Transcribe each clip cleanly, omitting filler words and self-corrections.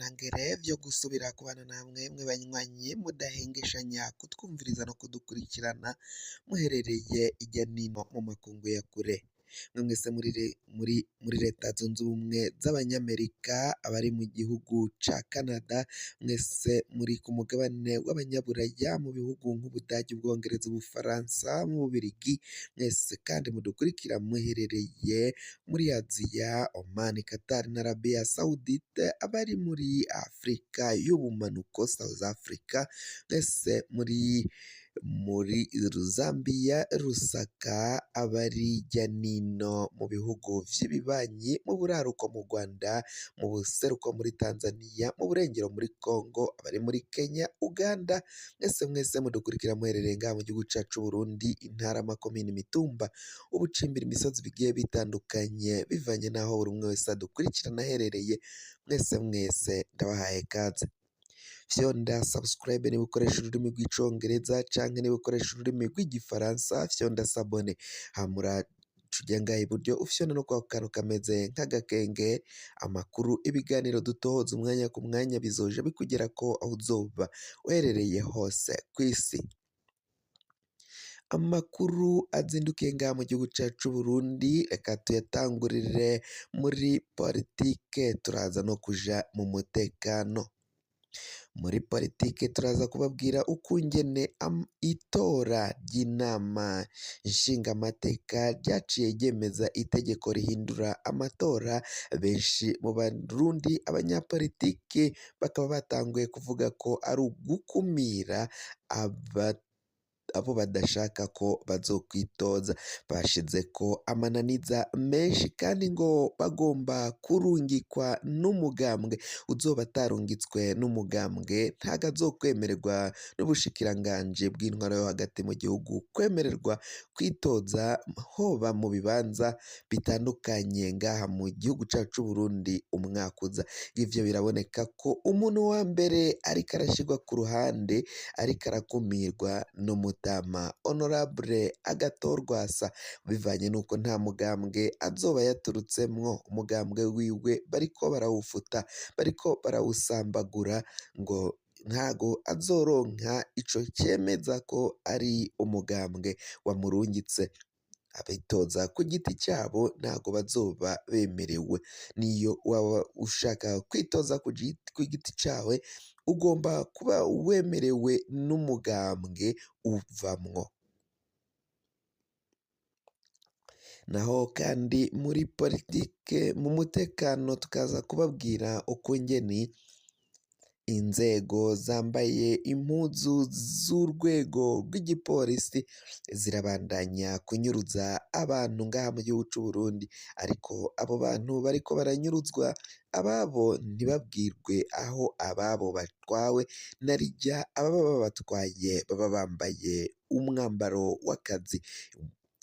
ntangere vyo gusubira kubana namwe mwe banywanyi mudahengeshanya kutwumviriza no kudukurikirana muherereye irya nino mu makungu ya kure. Mwe mwese muri leta zunze ubumwe z'abanyamerika, abari mu gihugu ca Canada, mwese muri ku mugabane w'abanyaburaya mu bihugu nk'Ubudagi, Ubwongereza, Ubufaransa, mu Bubirigi, mwese kandi mudukurikira muherereye muri Aziya, Oman, Qatar na Arabia Saudite, abari muri Afrika y'ubumanuko South Africa, mwese muri Zambia, Lusaka, abari hirya nino mu bihugu vy'ibibanyi, mu buraruko mu Rwanda, mu buseruko muri Tanzania, mu burengero muri Congo, abari muri Kenya, Uganda, mwese mwese mudukurikira muherereye ngaha mu gihugu cacu c'Uburundi, intara, amakomine, imitumba, ubucimbira imisozi bigiye bitandukanye, bivanye n'aho buri umwe wese adukurikirana aherereye, mwese mwese ndabahaye kaze. Fyonda subscribe niba ukoresha ururimi rw'icongereza canke niba ukoresha ururimi rw'igifaransa, fyonda s'abonner, hama uraca uja ngaha iburyo ufyonda no kwako kantu kameze nk'agakenge, amakuru, ibiganiro dutohoza umwanya ku mwanya bizoja bikugerako aho uzoba uherereye hose kw'isi. Amakuru azindukiye ngaha mu gihugu cacu c'Uburundi, reka tuyatangurire muri politike, turaza no kuja mu mutekano. Muri politike turaza kubabwira ukungene itora ry'inama nshingamateka ryaciye ryemeza itegeko rihindura amatora, benshi mu barundi abanyapolitike bakaba batanguye kuvuga ko ari ugukumira abo badashaka ko bazokwitoza, bashizeko amananiza menshi kandi ngo bagomba kurungikwa n'umugambwe, uzoba atarungitswe n'umugambwe ntago azokwemererwa n'ubushikiranganji bw'intwaro yo hagati mu gihugu kwemererwa kwitoza hoba mu bibanza bitandukanye ngaha mu gihugu cacu c'Uburundi umwaka uza. Ivyo biraboneka ko umuntu wa mbere ariko arashirwa ku ruhande, ariko arakumirwa n'umutama Honorable Agathon Rwasa, bivanye nuko nta mugambwe azoba yaturutsemwo, umugambwe wiwe bariko barawufuta, bariko barawusambagura ngo ntago azoronka ico cemeza ko ari umugambwe wamurungitse. Abitoza ku giti cabo ntago bazoba bemerewe, niyo waba ushaka kwitoza ku giti cawe ugomba kuba wemerewe n'umugambwe uvamwo. Naho kandi muri politike mu mutekano tukaza kubabwira ukungene inzego zambaye impuzu z'urwego rw'igipolisi zirabandanya kunyuruza abantu ngaha mu gihugu c'Uburundi, ariko abo bantu bariko baranyuruzwa ababo ntibabwirwe aho ababo batwawe, narirya ababa babatwaye baba bambaye umwambaro w'akazi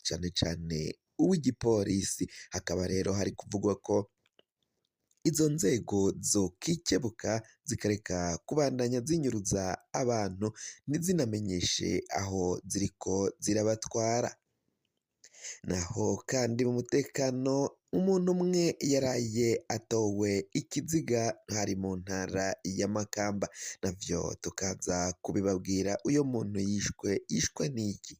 cane cane uw'igipolisi, hakaba rero hari kuvugwa ko izo nzego zokikebuka zikareka kubandanya zinyuruza abantu ntizinamenyeshe aho ziriko zirabatwara. Naho kandi mu mutekano umuntu umwe yaraye atowe ikiziga hari mu ntara ya Makamba, navyo tukaza kubibabwira uyo muntu yishwe yishwe n'iki?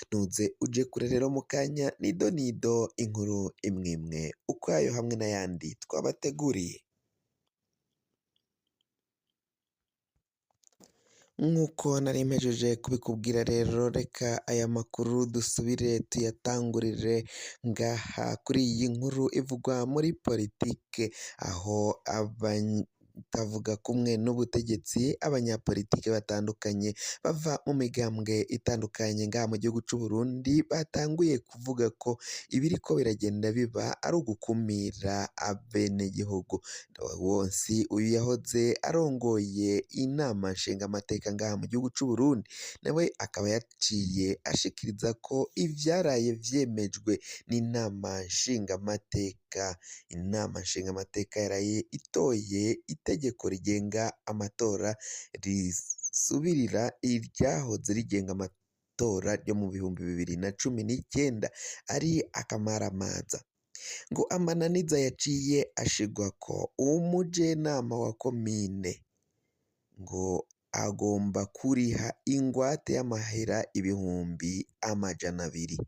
Ntuze uje kure rero mu kanya nido nido inkuru imwimwe ukwayo hamwe n'ayandi twabateguriye. Nk'uko nari mpejeje kubikubwira rero reka aya makuru dusubire tuyatangurire ngaha kuri iyi nkuru ivugwa muri politike, aho abatavuga kumwe n'ubutegetsi, abanyapolitike batandukanye bava mu migambwe itandukanye ngaha mu gihugu c'u Burundi batanguye kuvuga ko ibiriko biragenda biba ari ugukumira abenegihugu. Wonsi uyu yahoze arongoye inama nshingamateka ngaha mu gihugu c'u Burundi, nawe akaba yaciye ashikiriza ko ivyaraye vyemejwe n'inama nshingamateka, inama nshingamateka yaraye itoye itegeko rigenga amatora risubirira iryahoze rigenga amatora ryo mu bihumbi bibiri na cumi n'icenda ari akamaramaza. Ngo amananiza yaciye ashigwako umujenama wa komine ngo agomba kuriha ingwate y'amahera 200,000,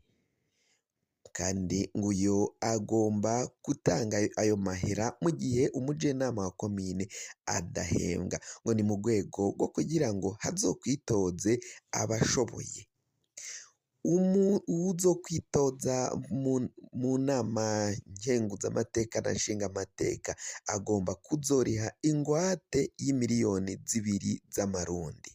kandi nguyo agomba gutanga ayo mahera mu gihe umujenama wa komine adahembwa, ngo ni mu rwego rwo kugira ngo hazokwitoze abashoboye. Uwuzokwitoza mu nama nkenguzamateka na nshingamateka agomba kuzoriha ingwate y'2 miliyoni z'amarundi,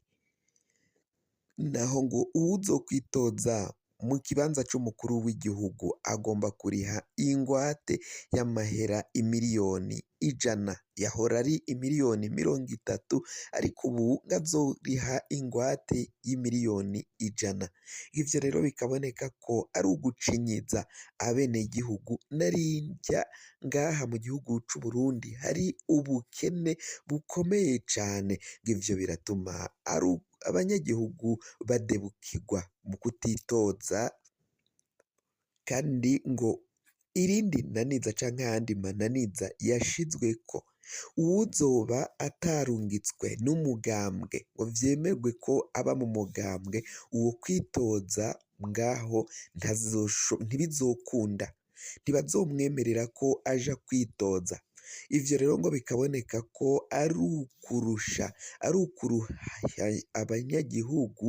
naho ngo uwuzokwitoza mu kibanza c'umukuru w'igihugu agomba kuriha ingwate y'amahera 100,000,000, yahora ari 30,000,000 ariko ubu azoriha ingwate y'100,000,000. Ivyo rero bikaboneka ko ari ugucinyiza abenegihugu, narirya ngaha mu gihugu c'Uburundi hari ubukene bukomeye cane, ivyo biratuma abanyagihugu badebukirwa mu kutitoza, kandi ngo irindi naniza canke ayandi mananiza yashizweko, uwuzoba atarungitswe n'umugambwe ngo vyemerwe ko aba mu mugambwe, uwo kwitoza ngaho ntibizokunda, ntibazomwemerera ko aja kwitoza. Ivyo rero ngo bikaboneka ko ari ukurusha, ari ukuruha abanyagihugu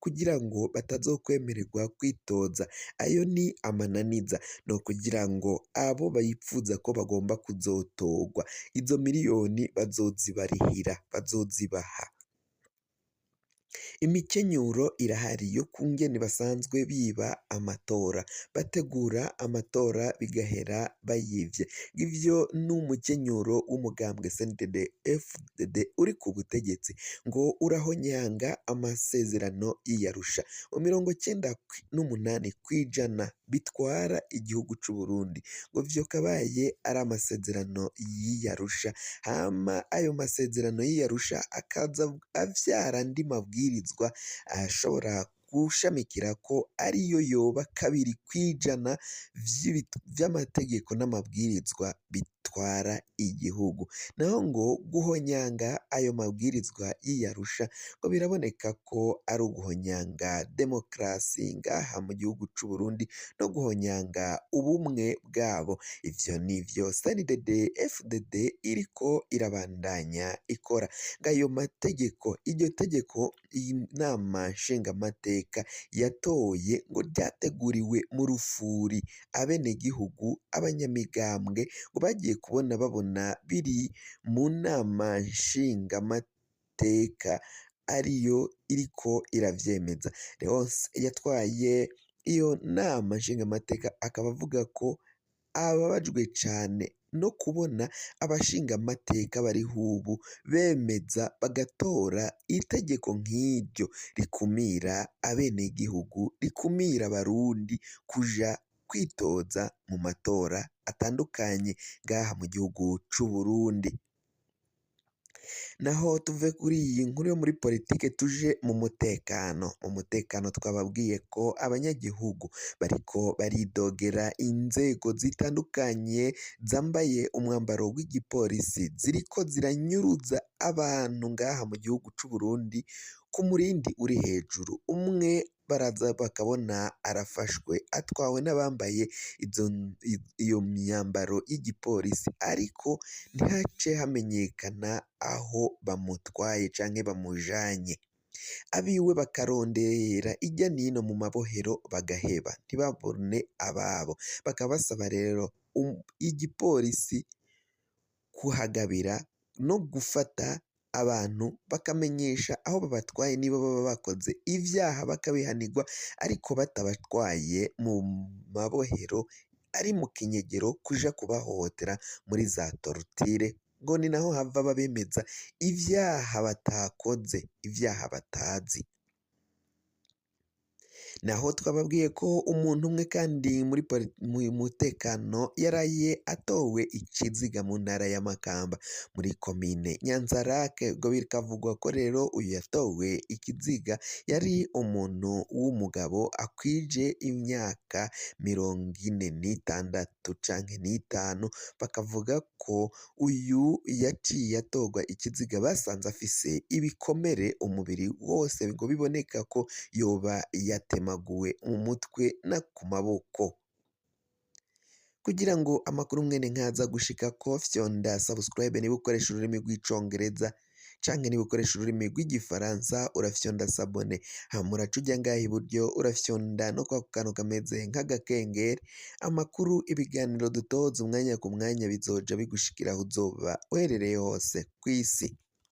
kugira ngo batazokwemererwa kwitoza. Ayo ni amananiza, no kugira ngo abo bipfuza ko bagomba kuzotorwa izo miliyoni bazozibarihira, bazozibaha. Imikenyuro irahari yo kungene basanzwe biba amatora, bategura amatora bigahera bayivye. Ivyo n'umukenyuro w'umugambwe CNDD FDD uri ku butegetsi, ngo urahonyanga amasezerano y'Arusha. Mu 98% bitwara igihugu c'Uburundi, ngo vyokabaye ari amasezerano y'Arusha, hama ayo masezerano y'Arusha akaza avyara andi mabwirizwa ashobora gushamikira ko ariyo yoba 2% vy'amategeko n'amabwirizwa bitwara igihugu. Naho ngo guhonyanga ayo mabwirizwa y'Arusha ngo biraboneka ko ari uguhonyanga demokarasi ngaha mu gihugu c'Uburundi no guhonyanga ubumwe bwabo. Ivyo nivyo CNDD FDD iriko irabandanya ikora. Ngayo mategeko, iryo tegeko inama nshingamateka yatoye ngo ryateguriwe mu rufuri, abenegihugu, abanyamigambwe ngo bagiye kubona babona biri mu nama nshingamateka ariyo iriko iravyemeza. Leonce yatwaye iyo nama nshingamateka akaba avuga ko ababajwe cane no kubona abashingamateka bariho ubu bemeza bagatora itegeko nk'iryo rikumira abenegihugu, rikumira abarundi kuja kwitoza mu matora atandukanye ngaha mu gihugu c'Uburundi. Naho tuve kuri iyi nkuru yo muri politike tuje mu mutekano. Mu mutekano twababwiye ko abanyagihugu bariko baridogera inzego zitandukanye zambaye umwambaro w'igipolisi ziriko ziranyuruza abantu ngaha mu gihugu c'Uburundi ku murindi uri hejuru. Umwe baraza bakabona arafashwe atwawe n'abambaye iyo myambaro y'igipolisi, ariko ntihace hamenyekana aho bamutwaye canke bamujanye. Abiwe bakarondera irya nino mu mabohero bagaheba ntibabone ababo, bakaba basaba rero igipolisi kuhagabira no gufata abantu bakamenyesha aho babatwaye niba baba bakoze ivyaha bakabihanirwa, ariko batabatwaye mu mabohero ari mu kinyegero kuja kubahohotera muri za torture, ngo ni naho hava babemeza ivyaha batakoze, ivyaha batazi. Naho twababwiye ko umuntu umwe kandi muri mu mutekano yaraye atowe ikiziga mu ntara ya Makamba muri komine Nyanzarake, ubwo bikavugwa ko rero uyu yatowe ikiziga yari umuntu w'umugabo akwije imyaka 46 canke 45, bakavuga ko uyu yaciye atorwa ikiziga basanze afise ibikomere umubiri wose, ngo biboneka ko yoba yatemaguwe mu mutwe no ku maboko. Kugira ngo amakuru mwene nkaza gushikako, fyonda subscribe niba ukoresha ururimi rw'icongereza, canke niba ukoresha ururimi rw'igifaransa urafyonda s'abonner, hama uraca uja ngaha iburyo urafyonda no kwako kantu kameze nk'agakengeri. Amakuru, ibiganiro dutoza umwanya ku mwanya bizoja bigushikira aho uzoba uherereye hose kw'isi.